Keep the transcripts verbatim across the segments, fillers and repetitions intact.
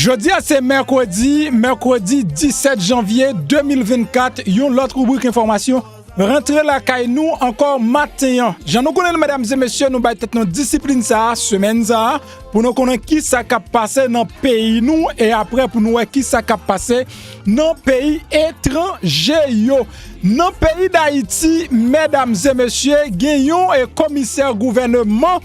Jodi a se mèkredi, mèkredi disèt janvye de mil vennkat, yon lòt ribrik enfòmasyon rantre lakay nou ankò maten an. Jan nou konnen l, medam e mesye, nou bay tèt nou disiplin sa a, semèn sa a, pou nou konnen ki sa k ap pase nan peyi nou, e apre pou nou wè ki sa k ap pase nan peyi etranje yo. Nan peyi Dayiti, medam e mesye, gen yon, e, komisè gouvèneman,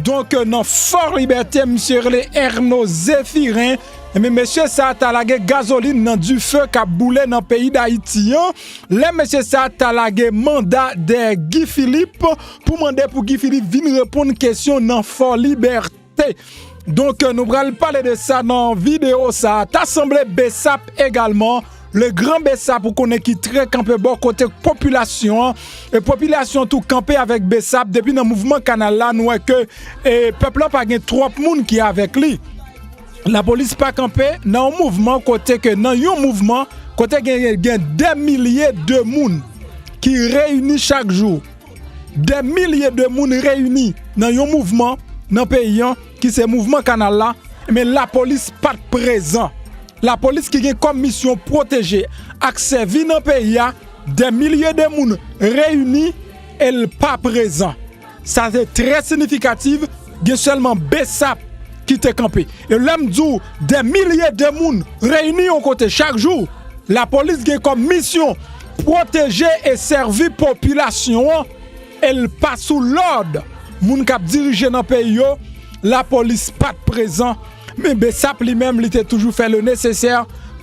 donk, nan Fò Libète, misye rele Erno Zephirin. Ebyen, mesye sa a ta lage gazolin nan dife k ap boule nan peyi Dayiti an. Lè mesye sa a ta lage manda dèyè Guy Philippe pou mande pou Guy Philippe vin reponn kesyon nan Fò Libète. Donk, nou pral pale de sa nan videyo sa a. Ta sanble BSAP egalman, le gran BSAP ou konnen ki trè kanpe bò kote popilasyon an. E popilasyon tou kanpe avèk BSAP depi nan mouvman kanal la, nou wè ke, e, pèp lan pa gen twòp moun ki avèk li. Lapolis pa kanpe nan yon mouvman kote ke nan yon mouvman kote gen, gen dè milye de moun ki reyini chak jou. Dè milye de moun reyini nan yon mouvman nan peyi an ki se mouvman kanal la, men lapolis pa t prezan. Lapolis ki gen kòm misyon pwoteje ak sèvi nan peyi a, dè milye de moun reyini e l pa prezan. Sa se trè sinifikatif, gen sèlman BSAP ki te kanpe. E lè m di w dè milye de moun reyini yon kote chak jou, lapolis gen kòm misyon pwoteje e sèvi popilasyon an, e l pa sou lòd moun k ap dirije nan peyi yo, lapolis pa t prezan, men BSAP li menm li te toujou fè le nesesè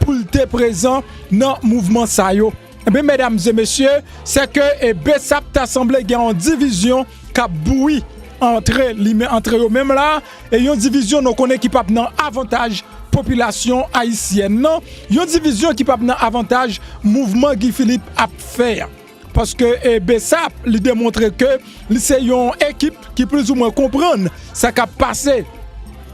pou l te prezan nan mouvman sa yo. Ebyen, medam e mesye, se ke, e, BSAP ta sanble gen yon divizyon k ap bouyi antre li men, antre yo menm la, e yon divizyon nou konnen ki p ap nan avantaj popilasyon ayisyèn nan, yon divizyon ki p ap nan avantaj mouvman Guy Philippe ap fè a. Paske, e, BSAP, li demontre ke li se yon ekip ki plizoumwen konprann sa k ap pase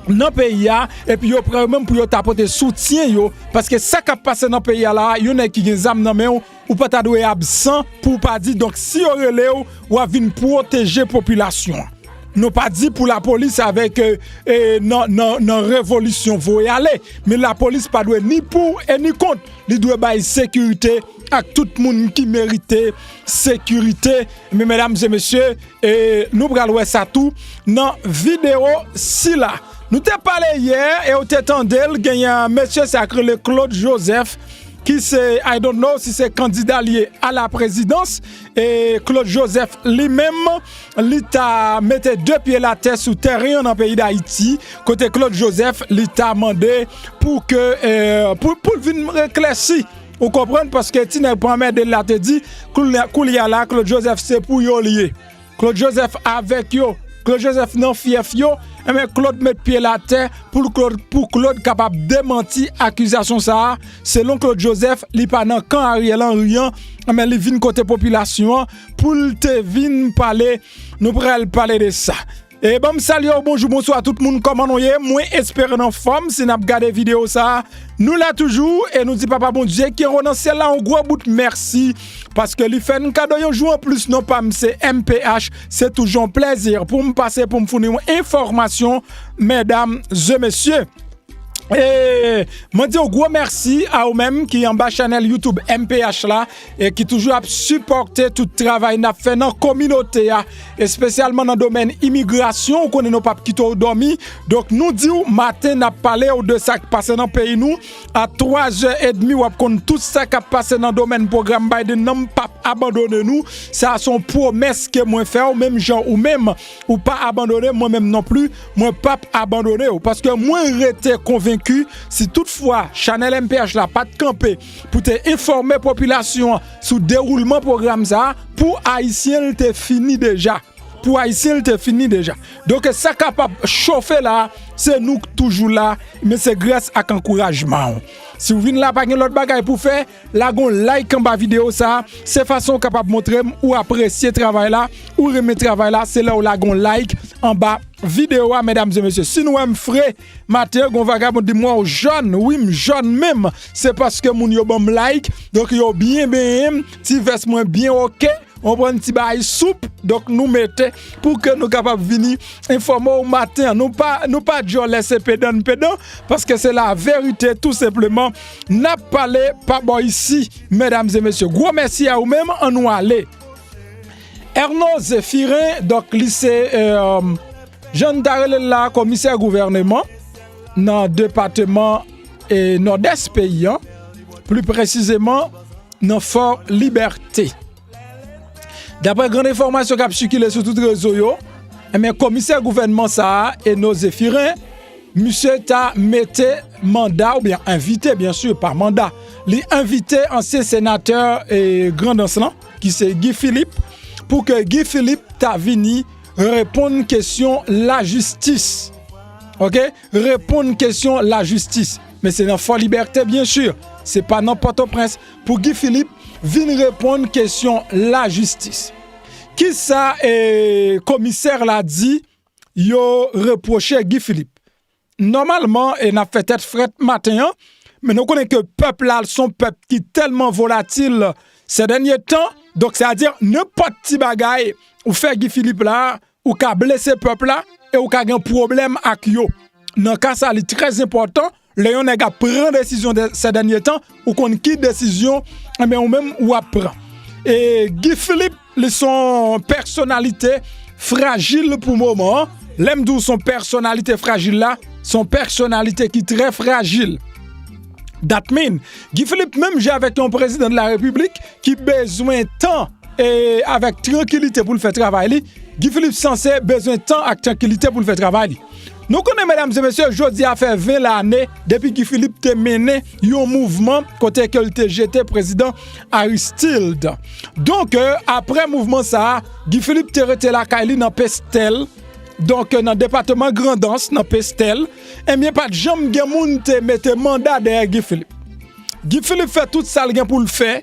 nan peyi a, epi yo prè yo menm pou yo ta pote soutyen yo, paske sa k ap pase nan peyi a la, yon nèg ki gen zam nan men w, ou pa ta dwe absan pou w pa di, donk, si yo rele w, w ap vin pwoteje popilasyon an. Nou pa di pou lapolis avèk, e, e, nan, nan, nan revolisyon voye ale, men lapolis pa dwe ni pou e ni kont. Li dwe bay sekirite ak tout moun ki merite sekirite. Men, medam e mesye, e, nou pral wè sa tou nan videyo sila. Nou te pale yè e ou te tande l, genyen mesye sa k rele Claude Joseph, ki se, I don't know si se kandida l ye a la prezidans, e Claude Joseph li menm, li ta mete de pye l atè sou tèren an nan peyi Dayiti, kote Claude Joseph, li ta mande pou ke, e, pou, pou l vin eklèsi. Ou konprann? Paske ti nèg pa anmède l la te di, koulye, koulye a la, Claude Joseph se pou yo l ye. Claude Joseph avèk yo. Claude Joseph nan fyèf yo. Enben, Claude met pye l atè pou l Claude, pou Claude kapab demanti akizasyon sa a. Selon Claude Joseph, li pa nan kan Ariel Henry an. Enben, li vin kote popilasyon an pou l te vin pale. Nou pral pale de sa. E ban m salye w, bonjou, bonswa tout moun, kòman nou ye? Mwen espere n anfòm, si n ap gade videyo sa a, nou la toujou, e nou di Papa Bondye ki anwo nan syèl la, yon gwo bout mèsi, paske li fè n kado yon jou anplis, non pa m se M P H, se toujou yon plèzi pou m pase pou m founi yon enfòmasyon, medam e mesye. E mwen di yon gwo mèsi a ou menm ki anba chanèl YouTube M P H la, e ki toujou ap sipòte tout travay n ap fè nan kominote a, espesyalman nan domèn imigrasyon. Ou konnen nou p ap kite w dòmi. Donk, nou di w maten n ap pale w de sa k pase nan peyi nou. A twa zè edmi, w ap konn tout sa k ap pase nan domèn pwogram Biden nan. M p ap abandone nou. Sa a se yon pwomès ke mwen fè w, menm jan ou menm, ou pa abandone, mwen menm non pli, mwen p ap abandone w. Paske mwen rete konvenki, si toutfwa chanèl M P H la pa t kanpe pou te enfòme popilasyon an sou dewoulman pwogram sa a, pou Ayisyen, l te fini deja. Pou Ayisyen, l te fini deja. Donk, sa k ap ap chofe la, se nou k toujou la, men se gras ak ankourajman w. Si w vin la, pa gen lòt bagay pou fè, lage yon like anba videyo sa a. Se fason w kapab montre m ou apresye travay la, ou renmen travay la, se lè w lage yon like anba videyo a, medam e mesye. Si nou wè m fre, maten, gon vagabon di m, "Waw, jòn, wi, m jòn menm." Se paske moun yo ban m like, donk yo byen benyen m, ti vès mwen byen oke. Ou pran ti bagay soup, donk nou mete pou ke nou kapab vini enfòme w maten an. Nou pa, nou pa djòlè, se pedan n pedan, paske se la verite tou senpleman. N ap pale pa bò isi, medam e mesye. Gwo mèsi a ou menm, an nou ale. Erno Zéphirin, donk li se, euh, jan n ta rele l la, komisè gouvèneman nan depatman e nòdès peyi an, pli presizeman nan Fò Libète. Daprè grann enfòmasyon k ap sikile sou tout rezo yo, enben, komisè gouvènman sa a, Erno Zéphirin, misye ta mete manda, oubyen envite, byen si, pa manda, li envite ansyen senatè e Grandans lan, ki se Guy Philippe, pou ke Guy Philippe ta vini reponn kesyon lajistis. Oke? Reponn kesyon lajistis. Men se nan Fò Libète, byen si. Se pa nan Pòtoprens. Pou Guy Philippe vin reponn kesyon lajistis. Kisa, e, komisè la di yo repwoche Guy Philippe? Nòmalman, e n ap fè tèt frèt maten an, men nou konnen ke pèp la se yon pèp ki tèlman volatil sè dènye tan, donk, sètadi, nenpòt ti bagay ou fè Guy Philippe la, ou ka blese pèp la e ou ka gen pwoblèm ak yo. Nan ka sa, li trè enpòtan, lè yon nèg ap pran desizyon de, sè dènye tan, ou konn ki desizyon, enben, ou menm ou ap pran. E Guy Philippe, li se yon pèsonalite frajil pou moman an. Lè m di w se yon pèsonalite frajil la, se yon pèsonalite ki trè frajil. That mean, Guy Philippe menm jan avèk yon prezidan de la repiblik ki bezwen tan e avèk trankilite pou l fè travay li, Guy Philippe sanse bezwen tan ak trankilite pou l fè travay li. Nou konnen, medam e mesye, jodi a fè ven lane depi Guy Philippe te mennen yon mouvman kote ke l te jete prezidan Aristide. Donk, e, apre mouvman sa a, Guy Philippe te rete lakay li nan Pestèl, donk, e, nan depatman Grandans, nan Pestèl, ebyen, pa t janm gen moun te mete manda dèyè Guy Philippe. Guy Philippe fè tout sa l gen pou l fè,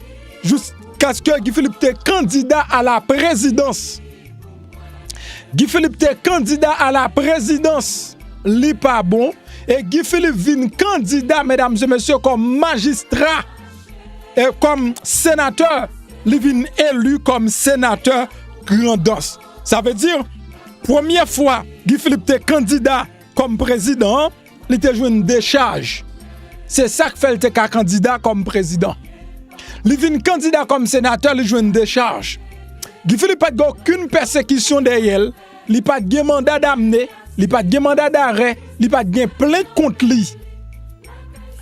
jiskaske Guy Philippe te kandida a la prezidans. Guy Philippe te kandida a la prezidans, li pa bon, e Guy Philippe vin kandida, medam e mesye, kòm majistra, e kòm senatè, li vin eli kòm senatè Grandans. Sa vle di, premye fwa Guy Philippe te kandida kòm prezidan an, li te jwenn dechaj. Se sa k fè l te ka kandida kòm prezidan. Li vin kandida kòm senatè, li jwenn dechaj. Guy Philippe pa t gen okenn pèsekisyon dèyè l, li pa t gen manda damne, li pa t gen manda darè, li pa t gen plent kont li.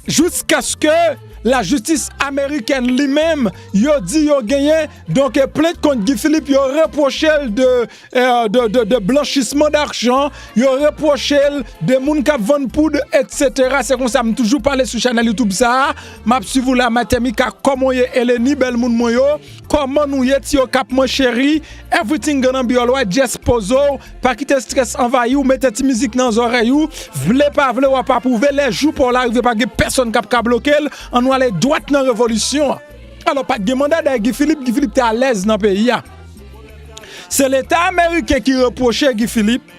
Jiskaske lajistis amerikèn li menm, yo di yo genyen, donk, plent kont Guy Philippe, yo repwoche l de, e, de, de, de blanchisman dajan, yo repwoche l de moun k ap vann poud, etsetera. Se konsa m toujou pale sou chanèl YouTube sa a. M ap swiv ou la, Matemika, kòman w ye, Eleni, bèl moun mwen yo? Kòman nou ye, ti Okap mwen cheri? Everything gonna be alright, just poze w, pa kite strès anvayi w, mete ti mizik nan zòrèy ou, vle pa vle, w ap apwouve, lè jou pa w la rive, pa gen pèsonn k ap ka bloke l, ann nou ale dwat nan revolisyon an. Alò, pa t gen manda dèyè Guy Philippe, Guy Philippe te alèz nan peyi a. Se Leta ameriken ki repwoche Guy Philippe,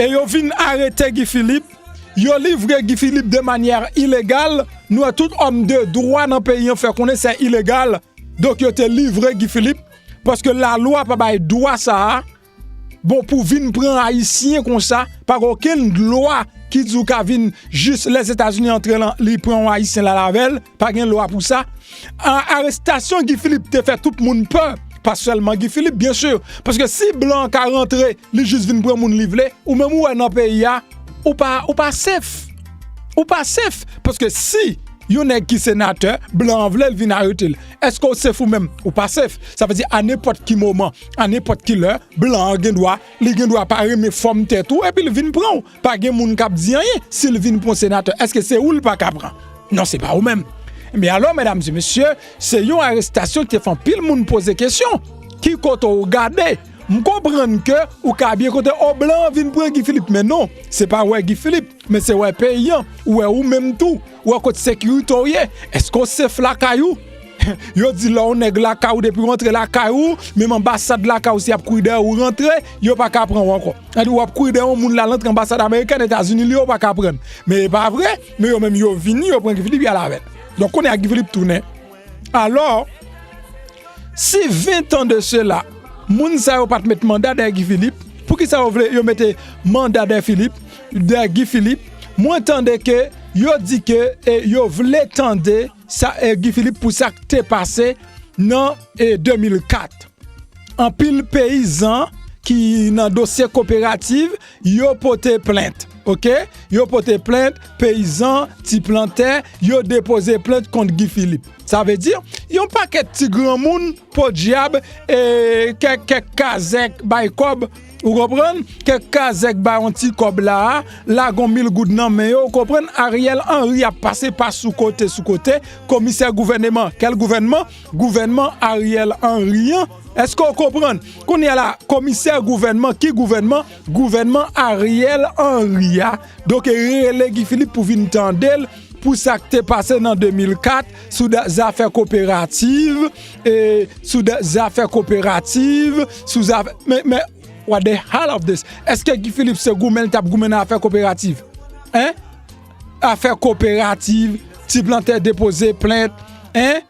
e yo vin arete Guy Philippe, yo livre Guy Philippe de manyè ilegal. Nou wè tout òm de dwa nan peyi an fè konnen se ilegal. Donk, yo te livre Guy Philippe, paske lalwa pa bay dwa sa a. Bon, pou vin pran Ayisyen konsa, pa gen okenn lwa ki di w ka vin jis Lèzetazini antre lan, li pran yon Ayisyen l al avè l, pa gen lwa pou sa. A-, arestasyon Guy Philippe te fè tout moun pè, pa sèlman Guy Philippe, byen si, paske si blan an ka rantre, li jis vin pran moun li vle, ou menm ou wè nan peyi a, ou pa, ou pa safe. Ou pa safe, paske si yon nèg ki senatè, blan an vle l vin arete l, èske w safe ou menm? Ou pa safe. Sa vle di, a nenpòt ki moman, a nenpòt ki lè, blan an gen dwa, li gen dwa pa renmen fòm tèt ou, epi l vin pran w. Pa gen moun k ap di anyen si l vin pran senatè. Èske se ou l pa ka pran? Non, se pa ou menm. Men alò, medam e mesye, se yon arestasyon ki te fè anpil moun poze kesyon. Ki kote w gade? M konprann ke ou ka byen konte, o, blan an vin pran Guy Philippe, men non, se pa wè Guy Philippe, men se wè peyi an, ou wè ou menm tou, ou wè kot sekirite w ye. Èske w safe lakay ou? Yo di lè yon nèg lakay ou, depi w antre lakay ou, menm anbasad lakay ou, si y ap kouri dèyè ou rantre, yo pa ka pran w ankò. Sa di w ap kouri dèyè yon moun l al antre anbasad amerikèn, Etazini li yo pa ka pran l. Men e pa vre, men yo menm yo vini, yo pran Guy Philippe, y al avè l. Donk, kounye a Guy Philippe tounen. Alò, Si ven tan de sela, moun sa yo pa t met manda dèyè Guy Philippe, poukisa yo vle yo mete manda dèyè Philippe, dèyè Guy Philippe? Mwen tande ke yo di ke e, yo vle tande sa e, Guy Philippe pou sa k te pase nan e, de mil kat. Anpil peyizan ki nan dosye koperativ, yo pote plent, oke? Yo pote plent, peyizan, ti plantè, yo depoze plent kont Guy Philippe. Sa vle di, yon pakèt ti granmoun, podyab, e, kèk, kèk kazèk bay kòb, ou konprann? Kèk kazèk bay yon ti kòb la a, lagon mil goud nan men yo, ou konprann? Ariel Henry ap pase pa sou kote, sou kote, komisè gouvèneman. Kèl gouvènman? Gouvènman Ariel Henry an. Èske w konprann? Kounye a la, komisè gouvènman, ki gouvènman? Gouvènman Ariel Henry a. Donk, rele Guy Philippe pou vin tande l pou sa k te pase nan de mil kat, sou da- zafè koperativ, e, sou da- zafè koperativ, sou zafè, men, men, what the hell of this? Èske Guy Philippe se goumen l t ap goumen nan afè koperativ? Hein? Afè koperativ, ti plantè depoze plent, hein?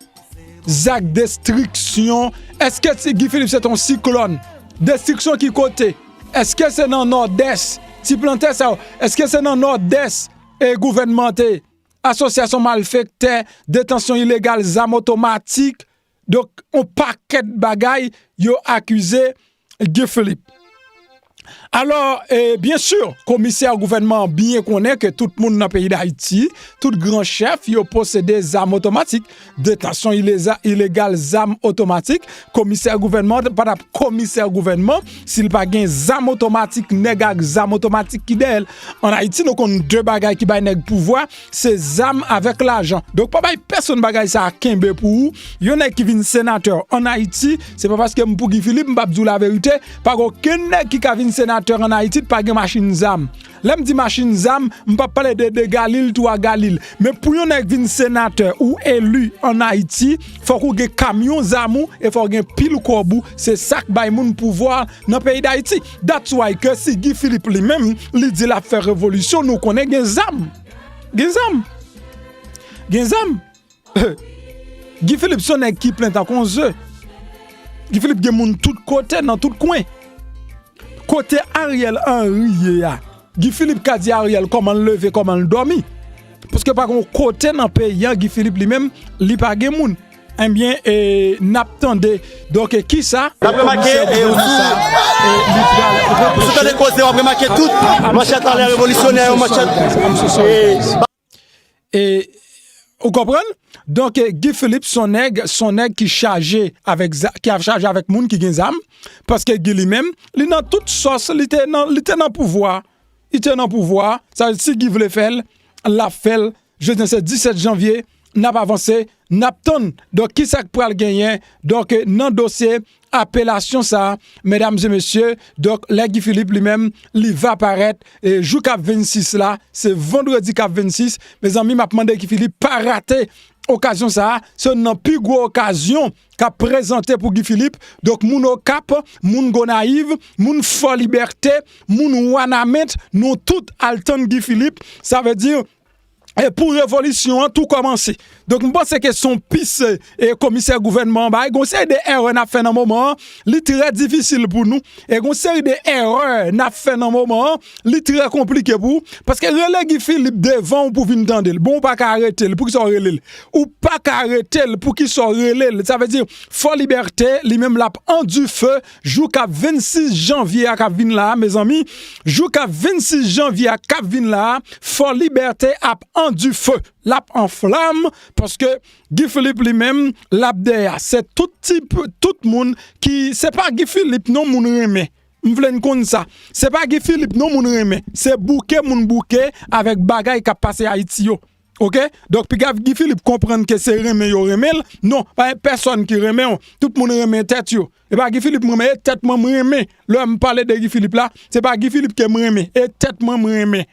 Zak destriksyon. Èske ti Guy Philippe se t on siklòn? Destriksyon ki kote? Èske se nan Nòdès? Ti plantè sa yo, èske se nan Nòdès e gouvènman te? Asosyasyon malfektè, detansyon ilegal zam otomatik. Donk, on pakèt bagay yo akize Guy Philippe. Alò, e, byen si, komisè gouvènman an byen konnen ke tout moun nan peyi Dayiti, tout gran chèf, yo posede zam otomatik, detansyon ileza- ilegal zam otomatik. Komisè gouvènman an pa t ap komisè gouvènman si l pa gen zam otomatik, nèg ak zam otomatik ki dèyè l. Ann Ayiti, nou konn de bagay ki bay nèg pouvwa, se zam avèk lajan. Donk, pa bay pèsonn bagay sa a kenbe pou ou. Yon nèg ki vin senatè ann Ayiti, se pa paske m pou Guy Philippe, m p ap di w laverite, pa gen okenn nèg ki ka vin senatè ann Ayiti ki pa gen machin zam. Lè m di machin zam, m p ap pale de de Galil, twa Galil. Men pou yon nèg vin senatè ou eli ann Ayiti, fòk ou gen kamyon zam ou e fòk gen pil kòb ou. Se sa k bay moun pouvwa nan peyi Dayiti. That's why ke si Guy Philippe li menm, li di l ap fè revolisyon, nou konnen gen zam. Gen zam. Gen zam. Guy Philippe se yon nèg ki plen tankou yon ze. Guy Philippe gen moun tout kote, nan tout kwen. Kote Ariel Henry ye a, Guy Philippe ka di Ariel kòman l leve, kòman l dòmi. Paske pa gen yon kote nan peyi a, Guy Philippe li menm, li pa gen moun. Ebyen, e, n ap tande. Donk, e, kisa? N ap remake, e, komisè gouvènman sa, e, li pral reproche. Si w tande koze, w ap remake tout manchèt anlè revolisyonè yo, manchèt. E, E, ou konprann? Donk, e, Guy Philippe, se yon nèg, se yon nèg ki chaje avèk za- ki ap chaje avèk moun ki gen zam, paske Guy li menm, li nan tout sòs, li te nan, li te nan pouvwa. Li te nan pouvwa. Sa vle di, si Guy vle fè l, l ap fè l. Jodi a se disèt janvye, n ap avanse, n ap tann. Donk, kisa k pral genyen? Donk, e, nan dosye apelasyon sa a, medam e mesye, donk, lè Guy Philippe li menm, li va parèt, e, jou k ap vennsis la, se vandredi k ap vennsis, mezanmi, m ap mande Guy Philippe pa rate okazyon sa a, se youn nan pi gwo okazyon k ap prezante pou Guy Philippe. Donk, moun Okap, moun Gonayiv, moun Fò Libète, moun Wanament, nou tout al tann Guy Philippe. Sa vle di, e pou revolisyon an tou kòmanse. Donk, m panse ke se yon pis, e, komisè gouvènman an bay. Gon seri de erè n ap fè nan moman an, li trè difisil pou nou. E gon seri de erè n ap fè nan moman an, li trè konplike pou ou. Paske rele Guy Philippe devan w pou vin tande l. Bon, ou pa ka arete l. Poukisa w rele l? Ou pa ka arete l. Poukisa w rele l? Sa vle di, Fò Libète, li menm, l ap andife jou k ap vennsis janvye a k ap vin la a, mezanmi. Jou k ap vennsis janvye a k ap vin la a, Fò Libète ap andife. L ap anflam, paske Guy Philippe li menm, l ap dèyè. Se tout tip, tout moun ki, se pa Guy Philippe non moun renmen. M vle n konn sa. Se pa Guy Philippe non moun renmen. Se bouke moun bouke avèk bagay k ap pase Ayiti yo. Oke? Donk, piga Guy Philippe konprann ke se renmen yo renmen l. Non, pa gen pèsonn ki renmen w. Tout moun renmen tèt yo. E pa Guy Philippe m renmen, e tèt mwen m renmen. Lè m pale de Guy Philippe la, se pa Guy Philippe ke m renmen, e tèt mwen m renmen.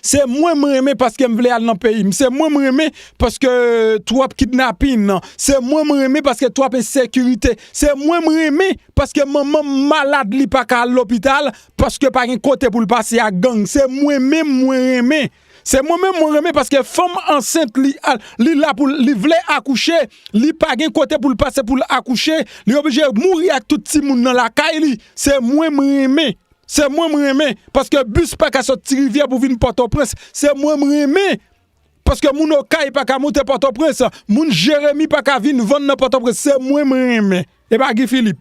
Se mwen m renmen paske m vle al nan peyi m. Se mwen m renmen paske twòp kidnapin. Se mwen m renmen paske twòp ensekirite. Se mwen m renmen paske manman m malad, li pa ka al lopital paske pa gen kote pou l pase ak gang. Se mwen menm mwen renmen. Se mwen menm mwen renmen paske fanm ansent li, li la pou li vle akouche, li pa gen kote pou l pase pou l akouche, li oblije mouri ak tout timoun nan lakay li. Se mwen mwen renmen. Se mwen mwen renmen paske bis pa ka sot Ti Rivyè pou vin Pòtoprens. Se mwen mwen renmen paske moun Okay pa ka monte Pòtoprens. Moun Jeremi pa ka vin vann nan Pòtoprens. Se mwen mwen renmen. E pa Guy Philippe.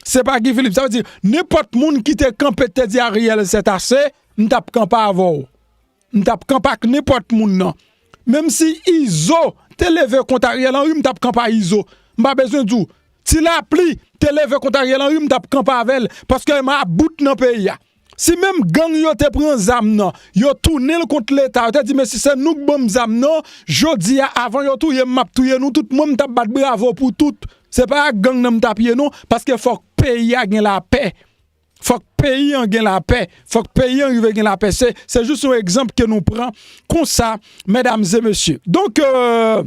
Se pa Guy Philippe. Sa vle di, nenpòt moun ki te kanpe te di Ariel c'est assez, m t ap kanpe avè w. M t ap kanpe ak nenpòt moun nan. Menm si Izo te leve kont Ariel Henry, m t ap kanpe a Izo. M pa bezwen di w. Ti Lapli te leve kont Ariel Henry, m t ap kanpe avè l. Paske m a bout nan peyi a. Si menm gang yo te pran zam nan, yo tounen l kont Leta, yo te di, mesye, se nou k ban m zam nan, jodi a, avan yo touye m, m ap touye nou tout, mwen, m t ap bat bravo pou tout. Se pa ak gang nan m t ap ye, non, paske fòk peyi a gen lapè. Fòk peyi an gen lapè. Fòk peyi an rive gen lapè. Se, se jis yon egzanp ke nou pran konsa, medam e mesye. Donk, euh,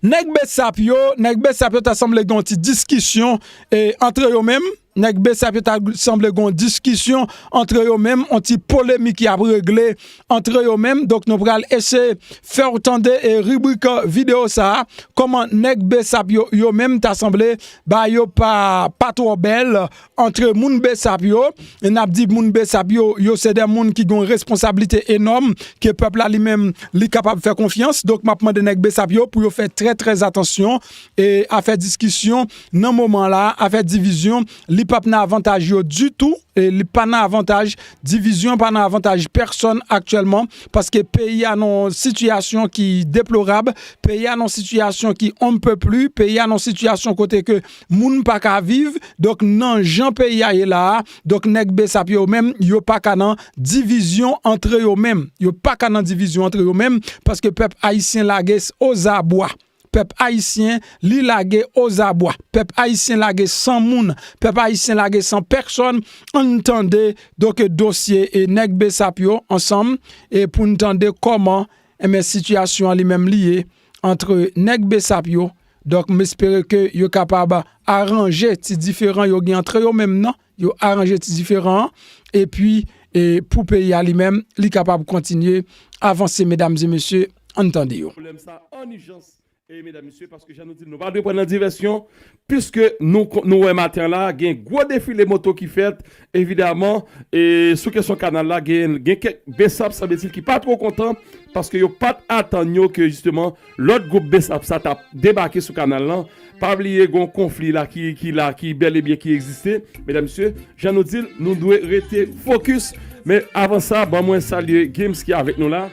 nèg Besap yo, nèg Besap yo ta sanble gen yon ti diskisyon, eh, antre yo menm. Nèg Besap yo ta sanble gen yon diskisyon antre yo menm, yon ti polemik y ap regle antre yo menm. Donk, nou pral eseye fè w tande, eh, ribrik, eh, videyo sa a, kòman nèg Besap yo, yo menm ta sanble, ba yo pa, pa twò bèl antre moun Besap yo. E n ap di moun Besap yo, yo se de moun ki gen yon responsablite enòm ke pèp la li menm, li kapab fè konfyans. Donk, m ap mande nèg Besap yo pou yo fè trè, trè atansyon e afè diskisyon nan moman la, afè divizyon, li p ap nan avantaj yo ditou, e li pa nan avantaj, divizyon pa nan avantaj pèsonn aktyèlman, paske peyi a nan yon sitiyasyon ki deplorab, peyi a nan yon sitiyasyon ki on ne peut plus, peyi a nan yon sitiyasyon kote ke moun pa ka viv, donk nan jan peyi a ye la a, donk nèg Besap yo menm, yo pa ka nan divizyon antre yo menm, yo pa ka nan divizyon antre yo menm, paske pèp ayisyen lage s-, ozabwa. Pèp ayisyen, li lage ozabwa. Pèp ayisyen lage san moun. Pèp ayisyen lage san pèsonn. Ann tande, donk, dosye e nèg Besap yo ansanm e pou n tande kòman, enben, sitiyasyon an li menm li ye antre nèg Besap yo. Donk, m espere ke yo kapab aranje ti diferan yo gen antre yo menm nan. Yo aranje ti diferan an. Epi, e pou peyi a li menm, li kapab kontinye avanse, medam e mesye, ann tande yo. Pwoblèm sa an ijans. E medam, mesye, paske jan nou di, nou pa dwe pran nan divèsyon, piske nou, nou wè maten an la, gen gwo defile moto ki fèt, evidaman, e sou kesyon kanal la, gen, gen kèk Besap, sanble-t-il, ki pa twò kontan, paske yo pa t atann yo ke, jisteman, lòt gwoup Besap sa t ap debake sou kanal lan. Pa bliye, gen yon konfli la ki, ki la, ki bèl e byen ki egziste. Medam, mesye, jan nou di l, nou dwe rete fokis. Men avan sa, ban mwen salye Gims ki avèk nou la.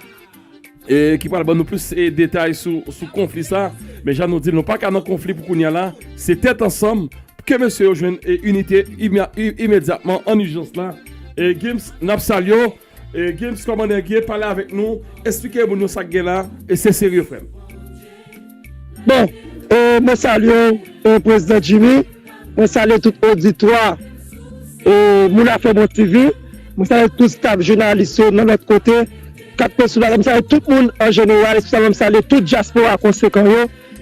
E ki pral ban nou plis, e, detay sou, sou konfli sa. Men jan nou di, nou pa ka nan konfli pou kounye a la. Se tèt ansanm ke mesye yo jwenn, e, inite imya-, i-, imedyatman an ijans la. E, Gims, n ap salye w. E, Gims, kòman nèg ye? Pale avèk nou. Esplike moun yo sa k gen la. E se serye, frè m. Bon, e, mwen salye w, e, Prezidan Jimmy. Mwen salye tout oditwa, e, Moun Afè Bon T V. Mwen salye tout staf jounalis yo nan lòt kote k ap pase sou la. Mwen salye tout moun an jeneral, espesyalman mwen salye tout dyaspora konsekan yo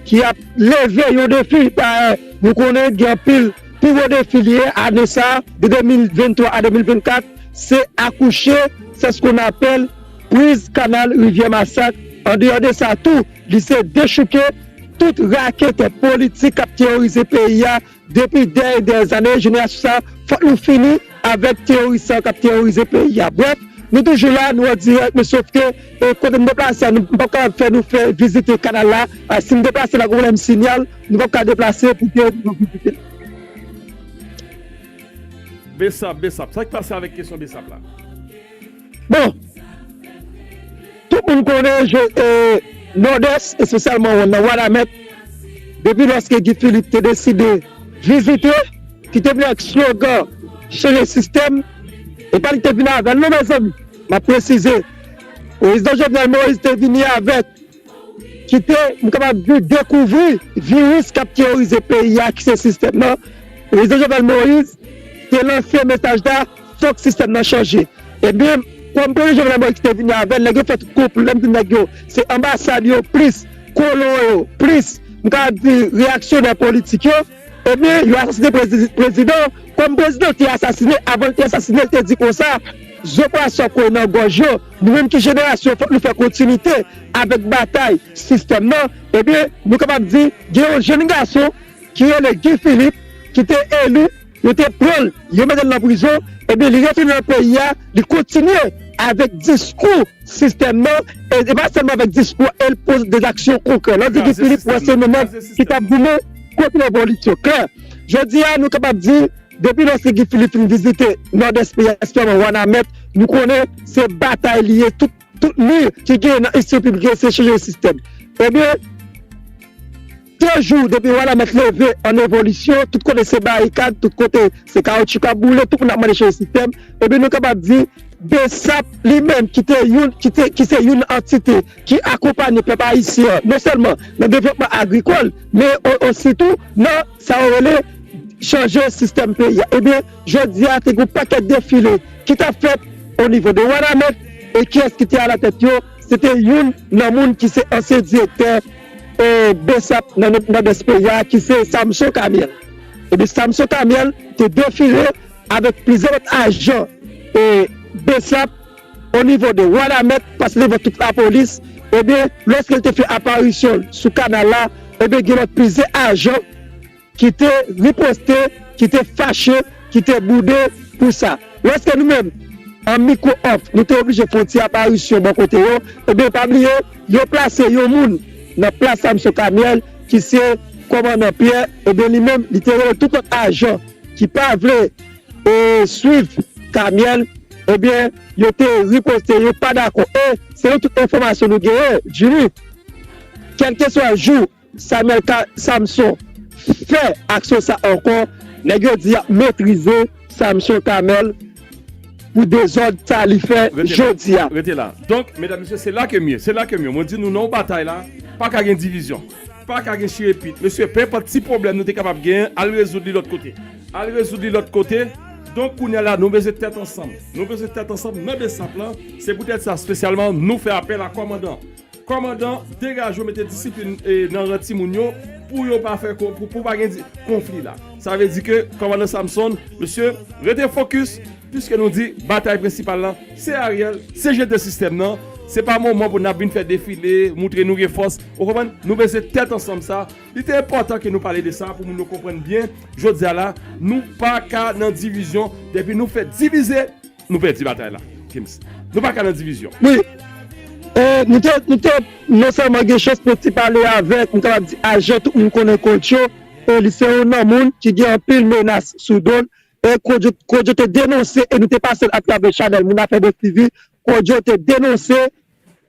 ki ap leve yon defi. Pa, nou konnen gen anpil pi gwo defi li ye ane sa, de de mil venntwa a de mil vennkat, se akouche, c'est ce qu'on appelle prise kanal Rivyè Masak. Andeyò de sa tou, li se dechouke tout raketè politik k ap teworize peyi a depi dè e dè zane. Jenerasyon sa, fòk nou fini avèk teyoris sa k ap teworize peyi a. Brèf, nou toujou la, nou an dirèk, men sof ke, e, kote m deplase a, nou, m p ap kapab fè nou fè vizite kanal la. A, si m deplase la, gen pwoblèm sinyal, nou p ap ka deplase pou ke nou vizite l. Besap, Besap. Sa k pase avèk kesyon Besap la? Bon, tout moun konnen, je, e, Nòdès, espesyalman nan Wanament, depi lòske Guy Philippe te deside vizite, ki te vini ak slogan chanje sistèm, e pa li te vini avè l non, mezanmi. M ap presize, Prezidan Jovenel Moïse te vini avèk ki te, m kapab di, dekouvri viris k ap teworize peyi a, ki se sistèm nan. Prezidan Jovenel Moïse te lanse mesaj la, fòk sistèm nan chanje. Ebyen, kòm Prezidan Jovenel Moïse te vini avè l, nèg yo fè tout konplo, lè m di nèg yo, se anbasad yo plis, kolon yo plis, m kapab di reyaksyonè politik yo, ebyen, yo asasine prezi-, prezidan. Kòm prezidan te asasine, avan l te asasine, l te di konsa, zo pwason ap kole nan gòj yo, nou menm ki jenerasyon, fòk nou fè kontinite avèk batay sistèm nan. Ebyen, nou kapab di, gen yon jèn gason ki rele Guy Philippe, ki te eli, yo te pran l, yo mete l nan prizon, ebyen, li retounen nan peyi a, li kontinye avèk diskou sistèm nan, e, e pa sèlman avèk diskou, e l poze de zaksyon konkrè. Lè w di Guy Philippe, wè se yon nonm ki t ap goumen kont revolisyon. Klè. Jodi a, nou kapab di, depi lòske Guy Philippe fin vizite Nòdès peyi a, espesyalman Wanament, nou konnen se batay li ye, tout, tout mi ki genyen nan enstitisyon piblik yo, se chanje sistèm. Ebyen, de jou depi Wanament leve an evolisyon, tout kote se barikad, tout kote se kawotchou k ap boule, tout moun ap mande chanje sistèm. Ebyen, nou kapab di, Bsap li menm, ki te youn, ki te, ki se youn antite ki akonpanye pèp ayisyen an, non sèlman nan devlopman agrikòl, men o-, ositou nan sa yo rele chanje sistèm peyi a. Ebyen, jodi a, te gen yon pakèt defile ki t ap fèt o nivo de Wanament, e kiyès ki te alatèt yo? Se te youn nan moun ki se ansyen direktè, e, Bsap nan, nan Nòdès peyi a, ki se Samson Kamyèl. Ebyen, Samson Kamyèl te defile avèk plizyè lòt ajan, e, Bsap o nivo de Wanament, pase devan tout lapolis. Ebyen, lòske l te fè aparisyon l sou kanal la, ebyen, gen lòt plizyè ajan ki te riposte, ki te fache, ki te boude pou sa. Lòske nou menm, an mikwo off, nou te oblije fè yon ti aparisyon bò kote yo, ebyen, pa bliye, yo plase yon moun nan plas Samson Kamyèl, ki se kòmandan Pyè, ebyen, li menm, li te rele tout lòt ajan ki pa vle, e, swiv Kamyèl, ebyen, yo te riposte, yo pa dakò. E, selon tout enfòmasyon nou genyen, Jimmy, kèlkeswa jou Samuel Ka-, Samson fè aksyon sa ankò, nèg yo di y ap metrize Samson Kamyèl pou dezòd sa li fè jodi a. Rete la. Donk, medam, mesye, se la ke m ye, se la ke m ye. Mwen di nou, nan yon batay la, pa ka gen divizyon. Pa ka gen chire pit. Mesye, pe enpòt ti pwoblèm nou te kapab genyen, al rezoud li lòt kote. Al rezoud li lòt kote. Donk, kounye a la, nou bezwen tèt ansanm. Nou bezwen tèt ansanm nan Bsap lan. Se poutèt sa, espesyalman, nou fè apèl a kòmandan. Kòmandan, degaje w, mete disiplin, e, nan ran timoun yo, pou yo pa fè ko-, pou, pou pa gen di-, konfli la. Sa vle di ke kòmandan Samson, mesye, rete fokis, piske nou di batay prensipal lan, se Ariel, se jete sistèm nan, se pa moman pou n ap vin fè defile, moutre nou gen fòs. Ou konprann? Nou bezwen tèt ansanm sa. Li te enpòtan ke nou pale de sa pou moun yo konprann byen. Jodi a la, nou pa ka nan divizyon. Depi nou fè divize, nou pèdi batay la, Gims. Nou pa ka nan divizyon. Wi. E, nou te, nou te non sèlman gen chans pou ti pale avèk, m kapab di, ajan tout moun konnen Kodjo, e li se youn nan moun ki gen anpil menas sou do l. E Kodjo, Kodjo te denonse, e nou te pase l atravè chanèl Moun Afè Bon T V, Kodjo te denonse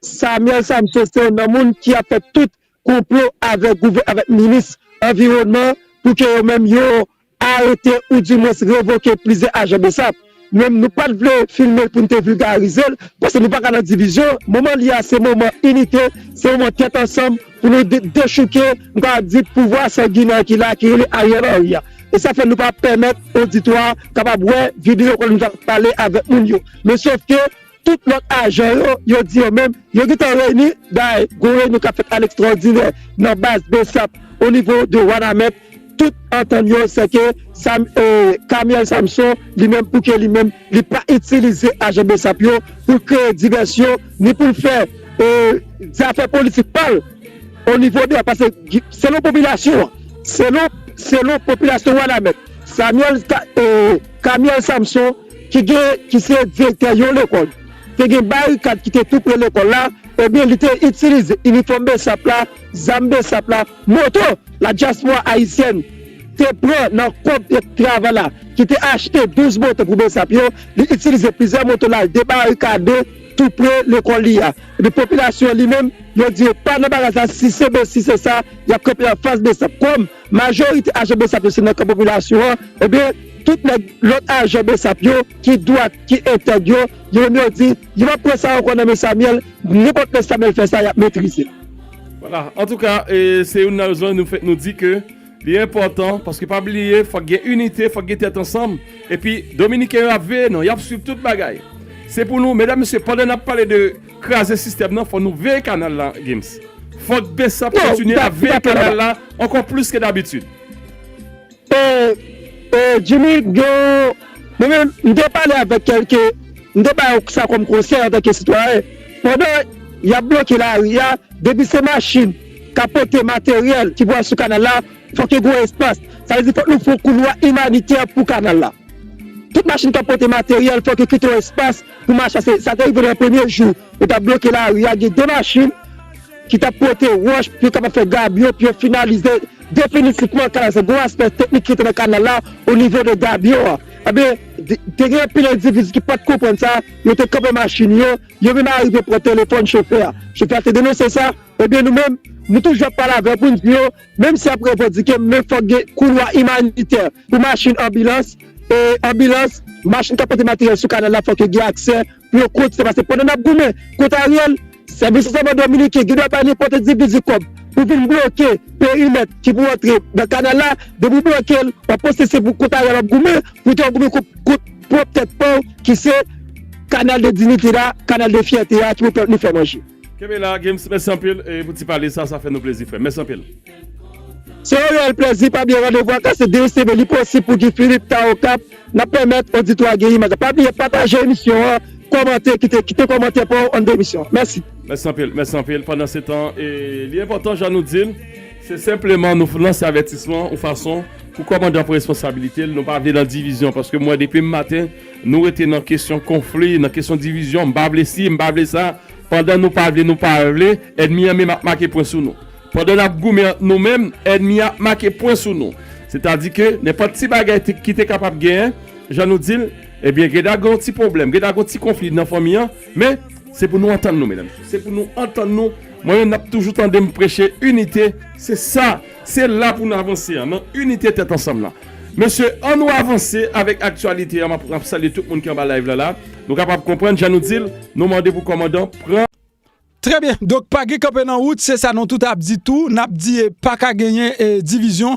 Samuel Samson se youn nan moun ki ap fè tout konplo avèk gouvè-, avèk minis anviwònman pou ke yo menm yo arete oudimwens revoke plizyè ajan Bsap. Nou menm, nou pa t vle filme l pou n te vilgarize l, paske nou pa ka nan divizyon. Moman li a, se moman inite, se moman tèt ansanm pou nou de-, dechouke, m ka di, pouvwa sanginè ki la, ki rele Ariel Henry a. E sa fè nou pa pèmèt oditwa a kapab wè videyo kote nou t ap pale avèk moun yo. Men sòf ke tout lòt ajan yo, yo di yo menm, yo gentan reyini, dayè, gon reyinyon k ap fèt a lekstraòdinè nan baz Bsap o nivo de Wanament, tout antann yo, se ke Sam-, e, Kamièl Samson, li menm, pou ke li menm, li pa itilize ajan Bsap yo pou kreye divèsyon, ni pou l fè, e, zafè politik pa l o nivo de, paske gi-, selon popilasyon an, selon, selon popilasyon Wanament, Samuel Ka-, e, Kamièl Samson, ki gen, ki se direktè yon lekòl, te gen barikad ki te tou pre lekòl la, ebyen, li te itilize inifòm Bsap la, zam Bsap la, moto ladyaspora ayisyèn te pran nan kòb travay la, ki te achte douz moto pou Bsap yo, li itilize plizyè moto la, debarikade tou pre lekòl li a. Epi popilasyon li menm, yo di yo pa nan bagay sa, si se be-, si se sa, y ap kanpe anfas Bsap. Kòm majorite ajan Bsap yo se nan kan popilasyon an, ebyen, tout nèg lòt ajan Bsap yo, ki dwat, ki entèg yo, yo menm yo di, yo p ap pran sa ankò nan men Samuel, nenpòt lè Samuel fè sa, y ap metrize l. Vwala, antouka, e, se youn nan rezon nou fè, nou di ke li enpòtan, paske pa bliye, fòk gen inite, fòk gen tèt ansanm. Epi, Dominiken yo ap veye nou, y ap swiv tout bagay. Se pou nou, medam, mesye, pandan n ap pale de kraze sistèm nan, fò nou veye kanal la, Gims. Fòk Bsap kontinye ap veye kanal la ankò plis ke dabitid. E, e, Jimmy, gen, mwen menm, m te pale avèk kèlke M te ba yo sa kòm konsèy antanke sitwayen. Pandan y ap bloke lari a, depi se machin k ap pote materyèl ki pou al sou kanal la, fòk yo gen yon espas. Sa vle di fòk nou fè yon koulwa imanitè pou kanal la. Tout machin k ap pote materyèl, fòk yo kite yon espas pou mache. Se, sa te rive nan premye jou yo t ap bloke lari a, gen de machin ki t ap pote wòch pou yo kapab fè gabyon, pou yo finalize definitivman kanal. Se gwo aspè teknik ki te nan kanal la, o nivo de gabyon an. Ebyen, te gen anpil endividi ki pa t konprann sa, yo te kanpe machin yo, yo menm arive pran telefòn chofè a. Chofè a te denonse sa, ebyen nou menm, nou toujou ap pale avè yo pou n di yo, menm si y ap revandike, men fòk gen koulwa imanitè pou machin anbilans, e anbilans, machin k ap pote materyèl sou kanal la, fòk yo gen aksè pou yo kontinye. Paske pandan n ap goumen kont Ariel, sèvis ransèyman dominiken gen dwa bay nenpòt endividi kòb pou vin bloke perimèt ki pou antre nan kanal la. Depi w bloke l, w ap panse se pou kont Ariel w ap goumen, pou w te goumen kont, kont pwòp tèt pa w, ki se kanal de diyite la, kanal de fyète a, ki pou pèmèt nou fè manje. Kenbe la, Games, mèsi anpil e pou ti pale sa, sa fè nou plezi, frè. Mèsi anpil. Se yon reyèl plezi, pa bliye randevou a kase de seve, li posib pou Guy Philippe ta Okap, n ap pèmèt oditwa gen imaj. Pa bliye pataje emisyon an, kòmante, kite, kite kòmantè pa w anndan emisyon an. Mèsi. Mèsi anpil, mèsi anpil. Pandansetan, e, li enpòtan, jan nou di l, se senpleman nou lanse avètisman, yon fason pou kòmandan pran responsabilite l, nou pa vle nan divizyon, paske mwen, depi maten, nou rete nan kesyon konfli, nan kesyon divizyon, m pa vle si, m pa vle sa, pandan nou pa vle, nou pa vle, ènmi an menm ap make pwen sou nou. Pandan n ap goumen ant nou menm, ènmi an ap make pwen sou nou. Sètadi ke nenpòt ti bagay te, ki te kapab genyen, jan nou di l, ebyen, gen dwa gen yon ti pwoblèm, gen dwa gen yon ti konfli nan fanmi an, men se pou nou antann nou, medam. Se pou nou antann nou. Mwen menm, n ap toujou tande m preche inite. Se sa, se la pou n avanse an, nan inite tèt ansanm la. Mesye, an nou avanse avèk aktyalite an. M ap, m ap salye tout moun ki anba live la la. Nou kapab konprann, jan nou di l, nou mande pou kòmandan pran. Trè byen. Donk, pa gen kanpe nan wout, se sa nou tout ap di tou. N ap di, e, pa ka genyen, e, divizyon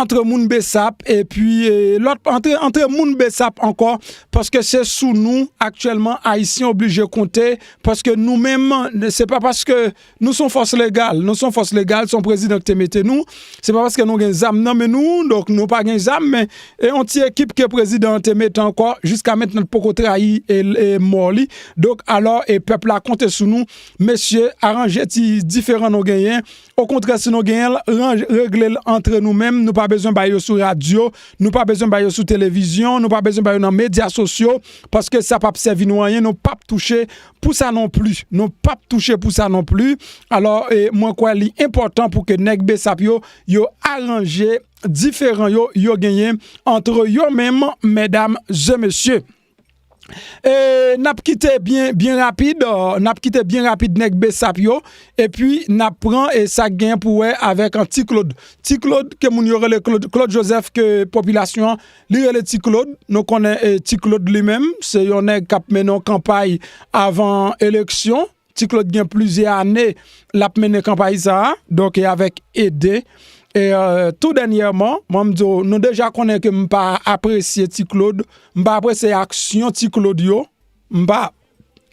antre moun Besap epi, e, lòt, antre, antre moun Besap ankò, paske se sou nou aktyèlman Ayisyen oblije konte, paske nou menm, se pa paske nou se yon fòs legal, nou se yon fòs legal, se yon prezidan ki te mete nou, se pa paske nou gen zam nan men nou, donk nou pa gen zam, men e yon ti ekip ke prezidan an te mete ankò, jiska mentnan l poko trayi e, e mò li. Donk, alò, e pèp la konte sou nou. Mesye, aranje ti diferan nou genyen. Okontrè, si nou genyen l, ranj, regle l antre nou menm. Nou pa bezwen bay yo sou radyo, nou pa bezwen bay yo sou televizyon, nou pa bezwen bay yo nan medya sosyo, paske sa p ap sèvi nou anyen, nou p ap touche pou sa non pli. Nou p ap touche pou sa non pli. Alò, e, mwen kwè li enpòtan pou ke nèg Besap yo, yo aranje diferan yo, yo genyen antre yo menm, medam e mesye. E, n ap kite byen, byen rapid, e, n ap kite byen rapid nèg Besap yo, epi n ap pran, e, sa k genyen pou wè avèk, e, Ti Claude. Ti Claude, ke moun yo rele Claude, Claude Joseph, ke popilasyon an, li rele Ti Claude. Nou konnen, e, Ti Claude li menm, se yon nèg k ap mennen yon kanpay avan eleksyon. Ti Claude gen plizyè ane l ap mennen kanpay sa a, donk, e avèk ede. E, e, tou dènyèman, mwen, m di w, nou deja konnen ke m pa apresye Ti Claude, m pa apresye aksyon Ti Claude yo, m pa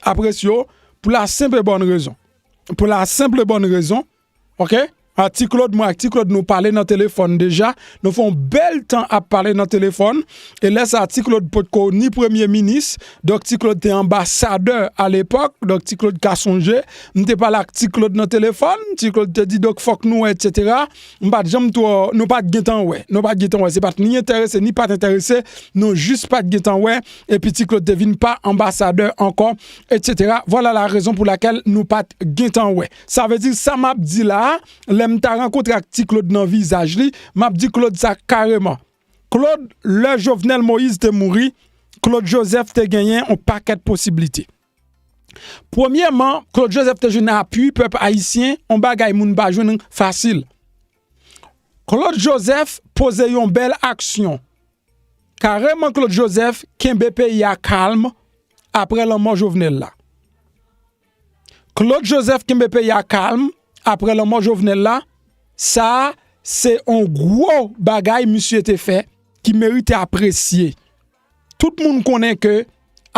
apresye yo pou la senp e bòn rezon. Pou la senp e bòn rezon, oke? A, Ti Claude, mwen ak Ti Claude, nou pale nan telefòn deja. Nou fè yon bèl tan ap pale nan telefòn. E lè sa a, Ti Claude potko ni premye minis. Donk, Ti Claude te anbasadè alepòk. Donk, Ti Claude ka sonje. M te pale ak Ti Claude nan telefòn. Ti Claude te di, donk, fòk nou wè, etsetera. M pa t janm twò, nou pa t gentan wè. Nou pa t gentan wè. Se pa t ni enterese, ni pa t enterese. Nou jis pa t gentan wè. Epi Ti Claude te vin pa anbasadè ankò, etsetera. Vwala la rezon pou lakèl nou pa t gentan wè. Sa vle di, sa m ap di la a, lè m ta rankontre ak Ti Claude nan vizaj li, m ap di Claude sa kareman. Claude, lè Jovenel Moïse te mouri, Claude Joseph te genyen yon pakèt posiblite. Premyèman, Claude Joseph te jwenn apui pèp ayisyen, yon bagay moun pa jwenn fasil. Claude Joseph poze yon bèl aksyon. Kareman, Claude Joseph kenbe peyi a kalm apre lanmò Jovenel la. Claude Joseph kenbe peyi a kalm apre lanmò Jovenel la. Sa a, se yon gwo bagay misye te fè ki merite apresye. Tout moun konnen ke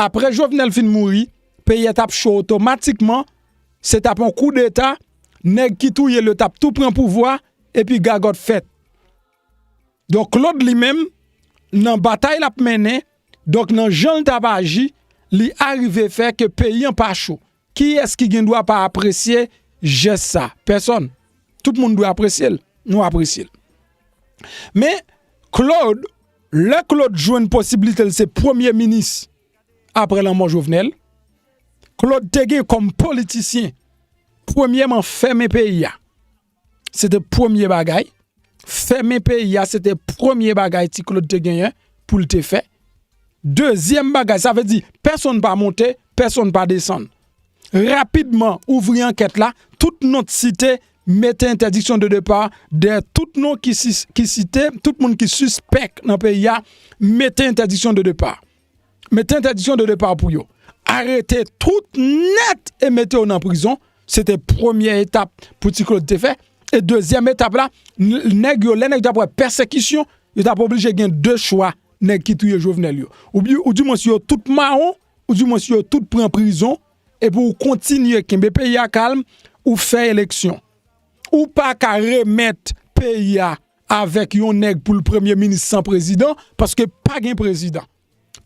apre Jovenel fin mouri, peyi a t ap cho otomatikman, se t ap yon koudeta, nèg ki touye l yo t ap tou pran pouvwa, epi gagòt fèt. Donk, Claude li menm, nan batay l ap mennen, donk, nan jan l t ap aji, li arive fè ke peyi an pa cho. Kiyès ki gen dwa pa apresye jès sa? Pèsòn. Tout moun dwe apresye l. Nou apresye l. Men, Claude, lè Claude jwenn posiblite l se premye minis apre lanmò Jovenel, Claude te gen kòm politisyen, premyèman, fèmen peyi a. Se te premye bagay. Fèmen peyi a, se te premye bagay Ti Claude te genyen pou l te fè. Dezyèm bagay, sa vle di, pèsonn pa monte, pèsonn pa desann. Rapidman, ouvri ankèt la, tout non t site, mete entèdiksyon de depa dèyè tout non ki, si, ki site, tout moun ki sispèk nan peyi a, mete entèdiksyon de depa. Mete entèdiksyon de depa pou yo. Arete tout nèt e mete yo nan prizon. Se te premye etap pou Ti Claude te fè. E dezyèm etap la, n- nèg yo, lè nèg yo t ap wè pèsekisyon, yo t ap oblije gen de chwa nèg ki touye Jovenel yo. Ou, bi- ou dimwens yo tout mawon, ou dimwens yo tout pran prizon, epi ou kontinye kenbe peyi a kalm, ou fè eleksyon. Ou pa ka remèt peyi a avèk yon nèg pou l premye minis san prezidan, paske pa gen prezidan.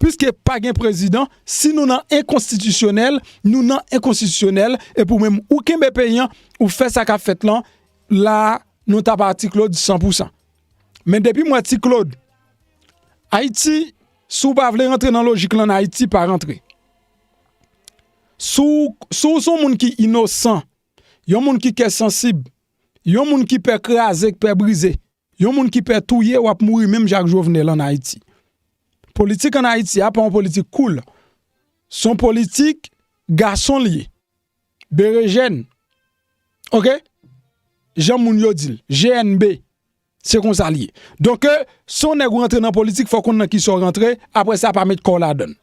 Piske pa gen prezidan, si nou nan enkonstitisyonèl, nou nan enkonstitisyonèl, epi ou menm ou kenbe peyi an, ou fè sa k ap fèt lan, la nou t ap a Ti Claude san pou san. Men depi m wè Ti Claude, Ayiti, si w pa vle rantre nan lojik lan, Ayiti pa rantre. Si w, si w se yon moun ki inosan, yon moun ki kè sansib, yon moun ki pè kraze, ki pè brize, yon moun ki pè touye, w ap mouri menm jan ak Jovenel an Ayiti. Politik an Ayiti a pa yon politik koul. Se yon politik gason l ye. Berejèn. Oke? Jan moun yo di l. G N B. Se konsa l ye. Donk, si yon nèg ou rantre nan politik, fò w konn nan kisa w rantre, apre sa, pa met kò w ladan l.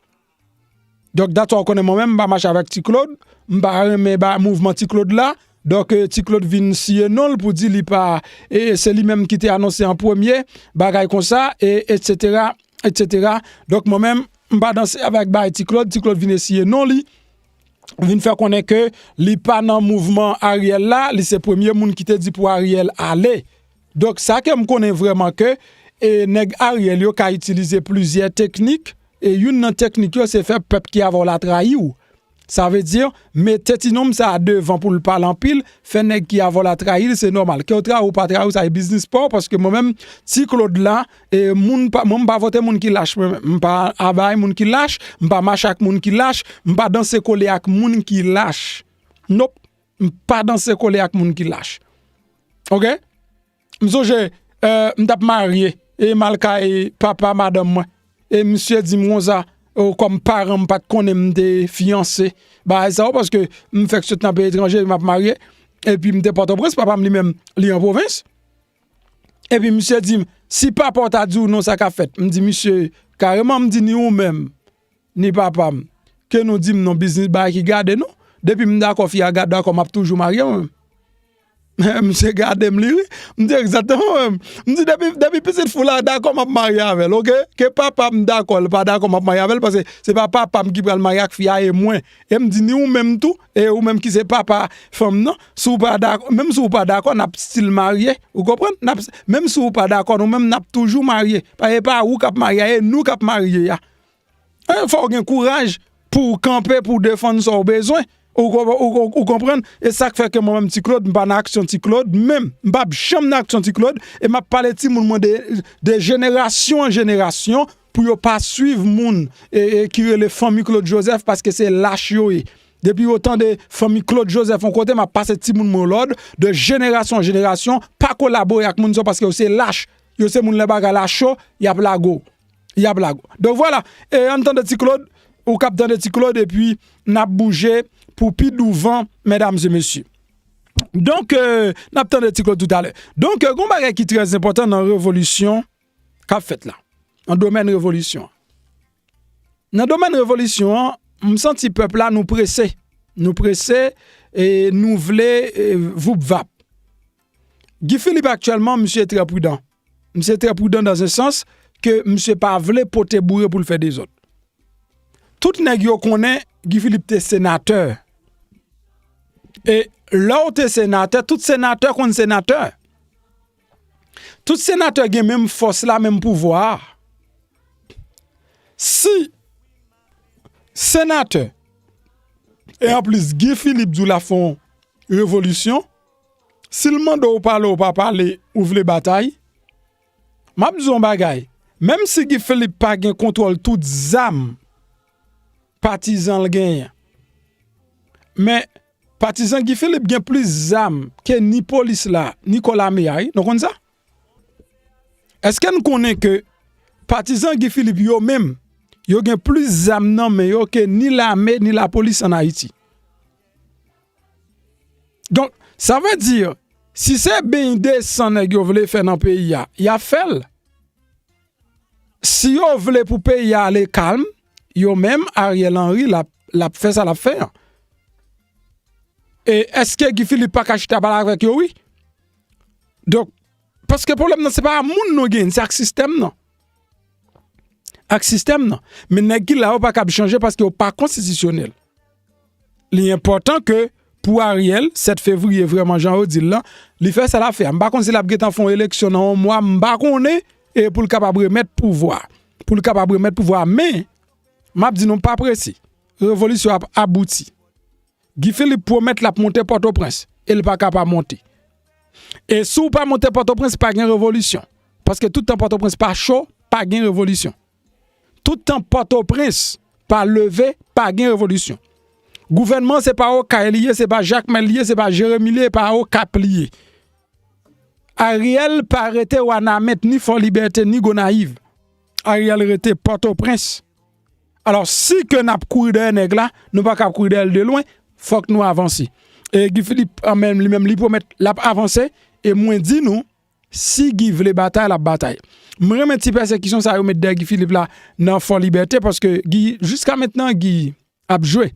Donk, dat sa w konnen mwen menm, m pa mache avèk Ti Claude, m pa renmen ba mouvman Ti Claude la. Donk, eh, Ti Claude vin siye non l pou di li pa, e se li menm ki te anonse an premye, bagay konsa, e etsetera, etsetera. Donk, mwen menm, m pa danse avèk bagay Ti Claude, Ti Claude vin esiye non li, vin fè konnen ke li pa nan mouvman Ariel la, li se premye moun ki te di pou Ariel ale. Donk, sa ke m konnen vrèman ke, e, nèg Ariel yo ka itilize plizyè teknik, e youn nan teknik yo se fè pèp ki avè w la trayi w. Sa vle di, mete ti nonm sa a devan pou l pale anpil, fè nèg ki avè w la trayi l, se nòmal. Ke w trayi w pa trayi w, sa e biznis pa w, paske mwen menm, Ti Claude la, e moun pa, mwen m pa vote moun ki lach, mwen menm. M pa abay moun ki lach, m pa mache ak moun ki lach, m pa danse kole ak moun ki lach. Nop, m pa danse kole ak moun ki lach. Oke? M sonje, eh, m t ap marye, e m al kay papa madanm mwen. E misye di m konsa, o, kòm paran m pa t konnen m te fiyanse, bagay sa yo, paske m fèk sot nan peyi etranje, m ap marye. Epi m te Pòtoprens, papa m li menm, li an pwovens. Epi misye di m, si papa w ta di w non, sa k ap fèt? M di misye kareman, m di ni ou menm, ni papa m, ke nou di m non, biznis bagay ki gade nou. Depi m dakò, fi a dakò, m ap toujou marye mwen menm. Misye gade m, li ri. M di egzakteman menm. M di depi, depi pitit fi w la dakò, m ap marye avè l, oke? Ke papa m dakò, l pa dakò, m ap marye avè l, paske se pa papa m ki pral marye ak fi a, e mwen. E m di ni ou menm tou, e ou menm ki se papa fanm nan, si w pa dakò, menm si w pa dakò, n ap still marye, ou konprann? N ap, menm si w pa dakò, nou menm n ap toujou marye. Pa, e pa ou k ap marye a, e nou k ap marye a. Eh, fò w gen kouraj pou w kanpe, pou w defann sa w bezwen. Ou, ou, ou, ou konprann? E sa k fè ke mwen menm, Ti Claude, m pa nan aksyon Ti Claude menm. M p ap janm nan aksyon Ti Claude. E m ap pale timoun mwen de, de jenerasyon an jenerasyon pou yo pa swiv moun e, e ki rele fanmi Claude Joseph, paske se lach yo ye. Depi yo tande fanmi Claude Joseph yon kote, m ap pase timoun mwen lòd, de jenerasyon an jenerasyon, pa kolabore ak moun sa yo, paske yo se lach. Yo se moun lè bagay la cho, y ap lage w. Y ap lage w. Donk vwala, e ann tande Ti Claude, ou k ap tande Ti Claude, epi n ap bouje pou pi douvan, medam e mesye. Donk, eh, n ap tande Ti Claude toutalè. Donk, eh, gon bagay ki trè enpòtan nan revolisyon k ap fèt la. Nan domèn revolisyon an. Nan domèn revolisyon an, m santi pèp la, nou prese. Nou prese, e nou vle, e, voup vap. Guy Philippe aktyèlman, misye trè pridan. Misye trè pridan dans un sens ke misye pa vle pote boure pou l fè dezòd. Tout nèg yo konnen Guy Philippe te senatè. E lè w te senatè, tout senatè konn senatè. Tout senatè gen menm fòs la, menm pouvwa a. Si, senatè, e anplis Guy Philippe di w l ap fè yon revolisyon, si l mande w pale, w pa pale, ou vle batay, m ap di w yon bagay, menm si Guy Philippe pa gen kontwòl tout zam patizan l genyen, men patizan Guy Philippe gen plis zam ke ni polis la, ni kò lame a, wi. Nou konn sa? Èske n konnen ke patizan Guy Philippe yo menm, yo gen plis zam nan men yo ke ni lame, ni lapolis ann Ayiti? Donk, sa vle di, si se beny desan nèg yo vle fè nan peyi a, y ap fè l. Si yo vle pou peyi a ale kalm, yo menm, Ariel Henry, l ap, l ap fè sa l ap fè an. E èske Guy Philippe pa ka chita pale avèk yo? Wi. Donk, paske pwoblèm nan, se pa moun nou gen, se ak sistèm nan. Ak sistèm nan. Men nèg ki la yo pa kab chanje paske yo pa konstitisyonèl. Li enpòtan ke pou Ariel, sèt fevriye, vrèman, jan yo di l lan, li fè sa l ap fè a. M pa konn si l ap gentan fè yon eleksyon nan yon mwa, m pa konnen, e pou l kapab remèt pouvwa. Pou l kapab remèt pouvwa. Men, m ap di nou, pa prese. Revolisyon ap abouti. Guy Philippe pwomèt l ap monte Pòtoprens, e l pa ka pa monte. E si w pa monte Pòtoprens, pa gen revolisyon. Paske tout tan Pòtoprens pa cho, pa gen revolisyon. Tout tan Pòtoprens pa leve, pa gen revolisyon. Gouvènman, se pa Okay li ye, se pa Jakmèl li ye, se pa Jeremi li ye, pa Okap li ye. Ariel pa rete Wanament, ni Fò Libète, ni Gonayiv. Ariel rete Pòtoprens. Alò, si ke n ap kouri dèyè nèg la, nou pa ka kouri dèyè l de lwen, fòk nou avanse. E Guy Philippe, an menm, li menm, li pwomèt l ap avanse, e mwen di nou, si Guy vle batay, l ap batay. Mwen renmen ti pèsekisyon sa yo met dèyè Guy Philippe la nan Fò Libète, paske Guy, jiska mentnan, Guy ap jwe.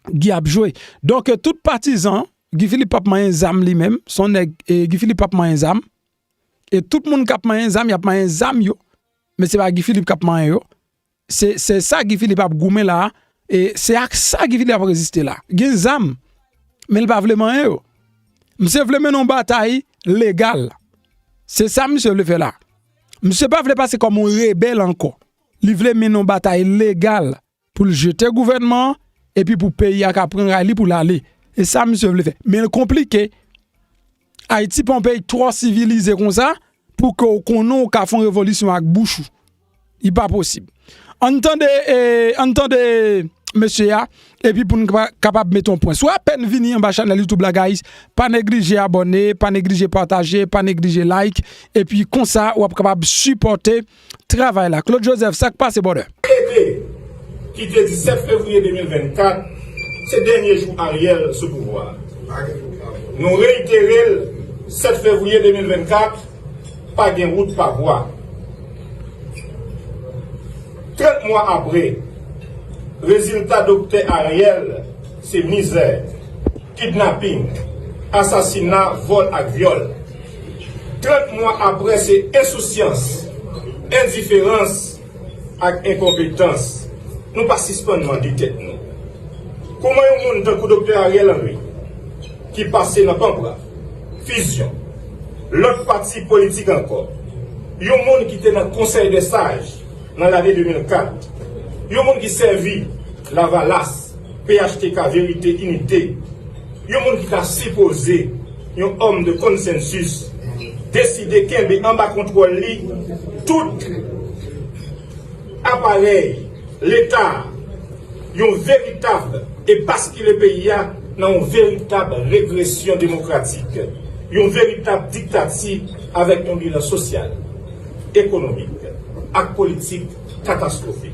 Guy ap jwe. Donk, tout patizan, Guy Philippe p ap manyen zam li menm, se yon nèg, e Guy Philippe p ap manyen zam. E tout moun k ap manyen zam, y ap manyen zam yo. Men se pa Guy Philippe k ap manyen yo. Se, se sa Guy Philippe ap goumen la a. E se ak sa Guy Philippe ap reziste la. Gen zam, men l pa vle manyen yo. Misye vle mennen yon batay legal. Se sa misye vle fè la. Misye pa vle pase kòm yon rebèl ankò. Li vle mennen yon batay legal pou l jete gouvènman an, epi pou peyi a ka pran ray li pou l ale. E sa misye vle fè. Men l konplike. Ayiti pa yon peyi twò sivilize konsa pou ke w konnen w ka fè yon revolisyon ak bouch ou. Li pa posib. Ann tande, e, ann tande mesye a, epi pou n kapa-, kapab mete yon pwen. Si w apèn vini anba chanèl YouTube la, guys, pa neglije abòne, pa neglije pataje, pa neglije like, epi konsa w ap kapab sipòte travay la. Claude Joseph, sa k pase, brother? Ede ki te di sèt fevriye de mil vennkat, se dènye jou Ariel sou pouvwa a. Nou reyitere l, sèt fevriye de mil vennkat, pa gen wout, pa vwa. Trant mwa apre, rezilta Doktè Ariel se mizè, kidnaping, asasina, vòl ak vyòl. Trant mwa apre, se ensousyans, endiferans ak enkonpetans. Nou pa sispann mande tèt nou, kòman yon moun tankou Doktè Ariel Henry, ki pase nan Panpra, Fizyon, lòt pati politik ankò, yon moun ki te nan Konsèy dè Saj nan lane de mil kat, yon moun ki sèvi Lavalas, P H T K, Verite, Inite, yon moun ki ta sipoze yon òm de konsensis, deside kenbe anba kontwòl li tout aparèy Leta, yon veritab, e baskile peyi a nan yon veritab regresyon demokratik, yon veritab diktati avèk yon bilan sosyal, ekonomik ak politik katastwofik.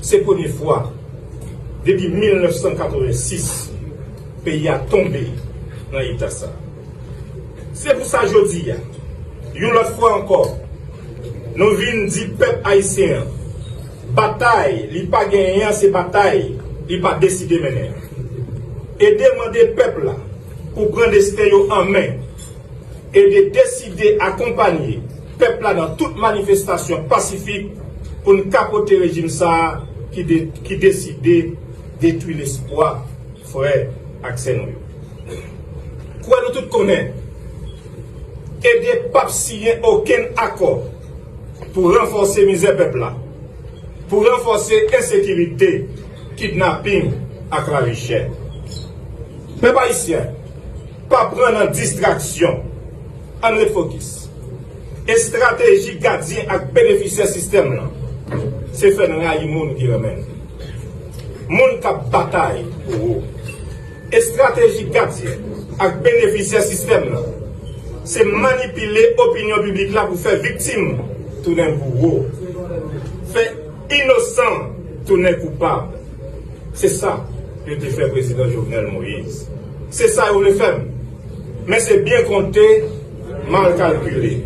Se premye fwa depi mil nèf san katrevensis peyi a tonbe nan eta sa. Se pou sa jodi a, yon lòt fwa ankò, nou vin di pèp ayisyen an, batay li pa genyen an, se batay li pa deside mennen an. E de mande pèp la pou pran desten yo an men, e de deside akonpanye pèp la nan tout manifestasyon pasifik pou n kapote rejim sa a ki de-, ki deside detwi lespwa frè ak sè nou yo. Kwè nou tout konnen, ede p ap siyen okenn akò pou ranfòse mizè pèp la. pou ranfòse ensekirite, kidnaping ak lavi chè. Pèp ayisyen, pa pran nan distraksyon. Ann ret fokis. Estrateji gadyen ak benefisyè sistèm lan, se fè n rayi moun ki renmen n, moun k ap batay pou ou. Estrateji gadyen ak benefisyè sistèm lan, se manipile opinyon piblik la pou fè viktim tounen bouro, fè inosan tounen koupab. Se sa yo te fè prezidan Jovenel Moïse. Se sa yo vle fè m. Men se byen konte, mal kalkile.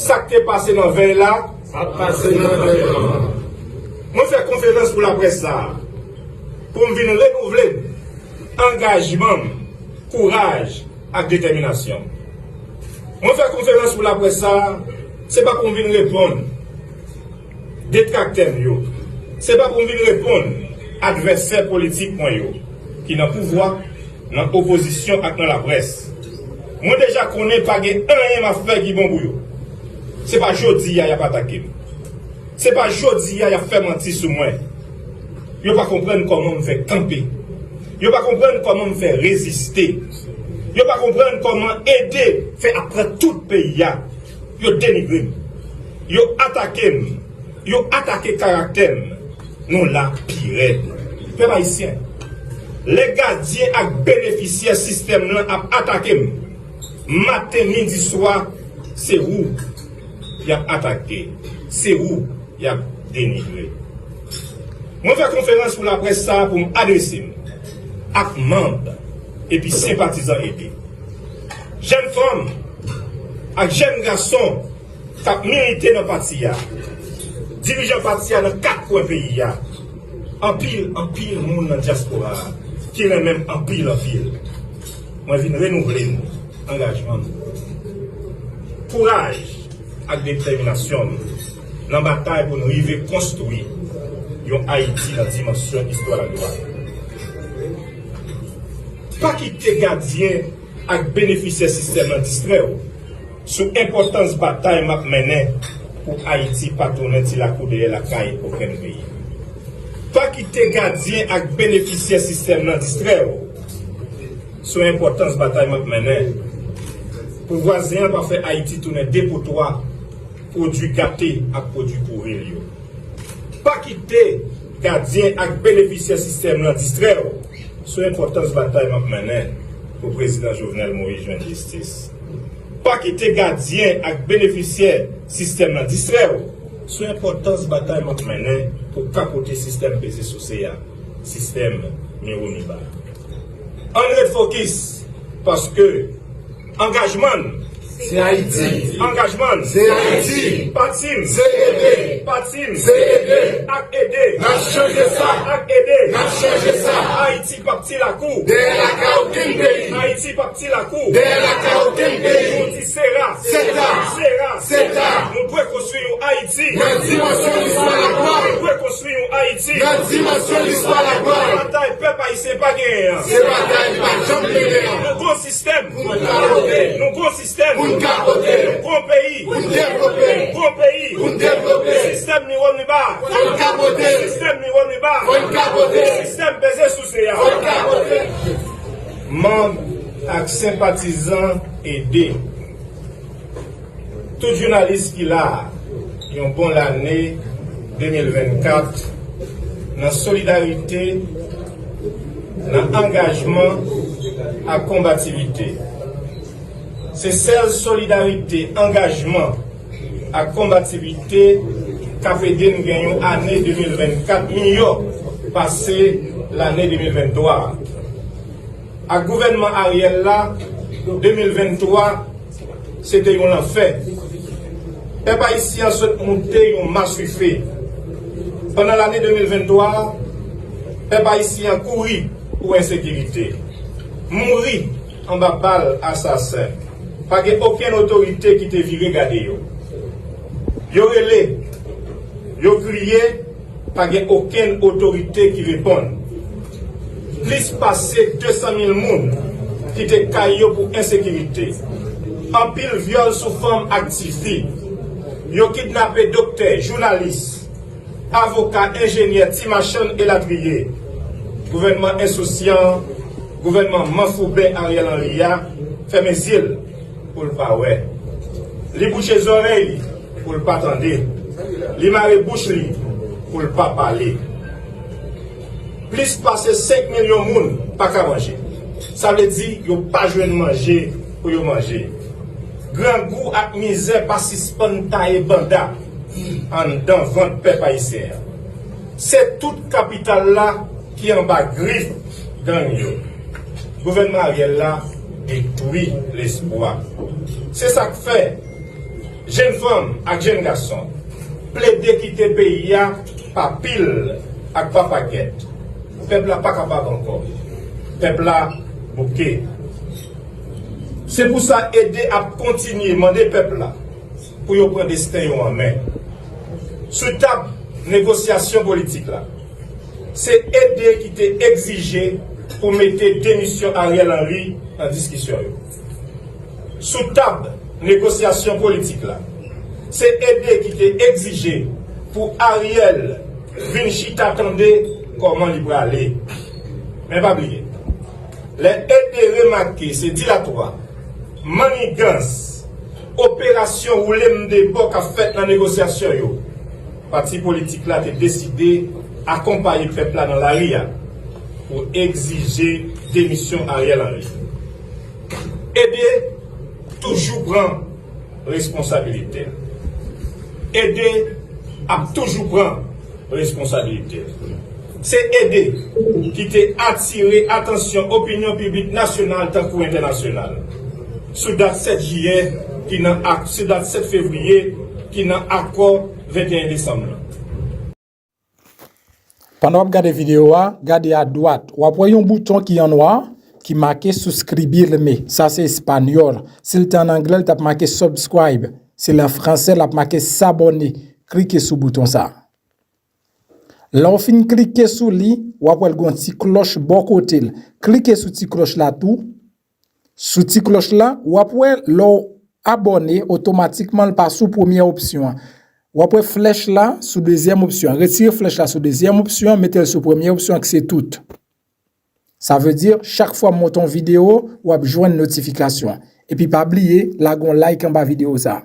Sa k te pase nan vèy la, ap pase nan vèy la. Mwen fè konferans pou laprès sa a pou m vin renouvle angajman m, kouraj ak detèminasyon m. Mwen fè konferans pou laprès sa a, se pa pou m vin reponn detraktè m yo. Se pa pou m vin reponn advèsè politik mwen yo, ki nan pouvwa, nan opozisyon ak nan laprès. Mwen deja konnen pa gen anyen m ap fè ki bon pou yo. Se pa jodi a y ap atake m. Se pa jodi a y ap fè manti sou mwen. Yo pa konprann kòman m fè kanpe. Yo pa konprann kòman m fè reziste. Yo pa konprann kòman ede fè ap pran tout peyi a. Yo denigre m. Yo atake m. Yo atake karaktè m. Nou la pi rèd. Pèp ayisyen, lè gadyen ak benefisyè sistèm lan ap atake m, maten, midi, swa, se ou y ap atake. Se ou y ap denigre. Mwen fè konferans pou laprès sa a pou m adrese m ak manm epi senpatizan ede. Jèn fanm ak jèn gason k ap milite nan pati a, dirijan pati a nan kat kwen peyi a, anpil, anpil moun nan dyaspora a ki renmen m anpil, anpil. Mwen vin renouvle m, angajman m, kouraj ak detèminasyon m nan batay pou n rive konstwi yon Ayiti nan dimansyon istwa la dwat. Pa kite gadyen ak benefisyè sistèm nan distrè w sou enpòtans batay m ap mennen pou Ayiti pa tounen ti lakou dèyè lakay okenn peyi. Pa kite gadyen ak benefisyè sistèm nan distrè w sou enpòtans batay m ap mennen pou vwazen an pa fè Ayiti tounen depotwa pwodui gate ak pwodui pouri l yo. Pa kite gadyen ak benefisyè sistèm lan distrè w sou enpòtans batay m ap mennen pou Prezidan Jovenel Moïse jwenn jistis. Pa kite gadyen ak benefisyè sistèm lan distrè w sou enpòtans batay m ap mennen pou kapote sistèm peze souse a, sistèm Miwoniba. Ann ret fokis, paske angajman n, se Ayiti. Angajman n, se Ayiti. Pati m, se ede. Pati m, se ede. Ak ede, n ap chanje sa. Ak ede, n ap chanje sa. Ayiti p ap ti lakou. Dèyè lakay okenn peyi. Ayiti p ap ti lakou. Dèyè lakay okenn peyi. Nou di se ras. Se ta. Se ras. Se ta. Nou dwe konstwi yon Ayiti. Nan dimansyon listwa la glwa. Nou dwe konstwi yon Ayiti. Nan dimansyon listwa la glwa. Batay pèp ayisyen pa genyen an. Se batay li pa janm mennen an. Nou gon sistèm. Pou n kapote. Nou gon sistèm. Pou n kapote. Nou gon peyi. Pou n devlope. Nou gon peyi. Pou n devlope. Sistèm Miwoniba. Fò n kapote. Sistèm Miwoniba. Fò n kapote. Sistèm peze souse a. Fò n kapote. Manm ak senpatizan ede. Tout jounalis ki la a, yon bon lane de mil vennkat nan solidarite, nan angajman ak konbativite. Se sèl solidarite, angajman ak konbativite k ap ede n gen yon ane de mil vennkat miyò pase lane de mil venntwa a. Ak gouvènman Ariel la, de mil venntwa se te yon lanfè. Pèp ayisyen an sot moute yon maswife. Pandan lane de mil venntwa a, pèp ayisyen an kouri pou ensekirite, mouri anba bal asasen. Pa gen okenn otorite ki te vire gade yo. Yo rele, yo kriye, pa gen okenn otorite ki reponn. Plis pase desan mil moun kite kay yo pou ensekirite. Anpil vyòl sou fanm ak tifi. Yo kidnape doktè, jounalis, avoka, enjenyè, ti machann elatriye. Gouvènman ensousyan, gouvènman manfouben Ariel Henry a fèmen zye l pou l pa wè. Li bouche zòrèy li pou l pa tande. Li mare bouch li pou l pa pale. Plis pase senk milyon moun pa ka manje. Sa vle di yo pa jwenn manje pou yo manje. Grangou ak mizè pa sispann taye banda anndan vant pèp ayisyen an. Se tout kapital la ki anba grif gang yo. Gouvènman Ariel la detwi lespwa. Se sa k fè jenn fanm ak jenn gason plede kite peyi a pa pil ak pa pakèt. Pèp la pa kapab ankò. Pèp la bouke. Se pou sa Ede ap kontinye mande pèp la pou yo pran desten yo an men. Sou tab negosyasyon politik la, se Ede ki te egzije pou mete demisyon Ariel Henry nan diskisyon yo. Sou tab negosyasyon politik la, se Ede ki te egzije pou Ariel vin chita tande kòman li prale. Men pa bliye, lè Ede remake se dilatwa, mannigans, operasyon woule m de bò k ap fèt nan negosyasyon yo, pati politik la te deside akonpaye pèp la nan lari a pou egzije demisyon Ariel Henry. Ede toujou pran responsabilite l. Ede ap toujou pran responsabilite l. Se Ede ki te atire atansyon opinyon piblik nasyonal tankou entènasyonal sou dat sèt jiyè ki nan ak-, sou dat sèt fevriye ki nan akò venteyen desanm lan. Pandan w ap gade videyo a, gade adwat, w ap wè yon bouton ki an nwa ki make suscribirme. Sa se espanyòl. Si l te an anglè, l t ap make subscribe. Si l an fransè, l ap make s'abonner. Klike sou bouton sa. Lè w fin klike sou li, w ap wè l gen yon ti klòch bò kote l. Klike sou ti klòch la tou. Sou ti klòch la, w ap wè lè w abòne, otomatikman l pa sou premyè opsyon an. W ap wè flèch la sou dezyèm opsyon an. Retire flèch la sou dezyèm opsyon an, mete l sou premyè opsyon an ki se tout. Sa vle di, chak fwa m monte yon videyo, w ap jwenn notifikasyon an. Epi pa bliye, lage yon like anba videyo sa a.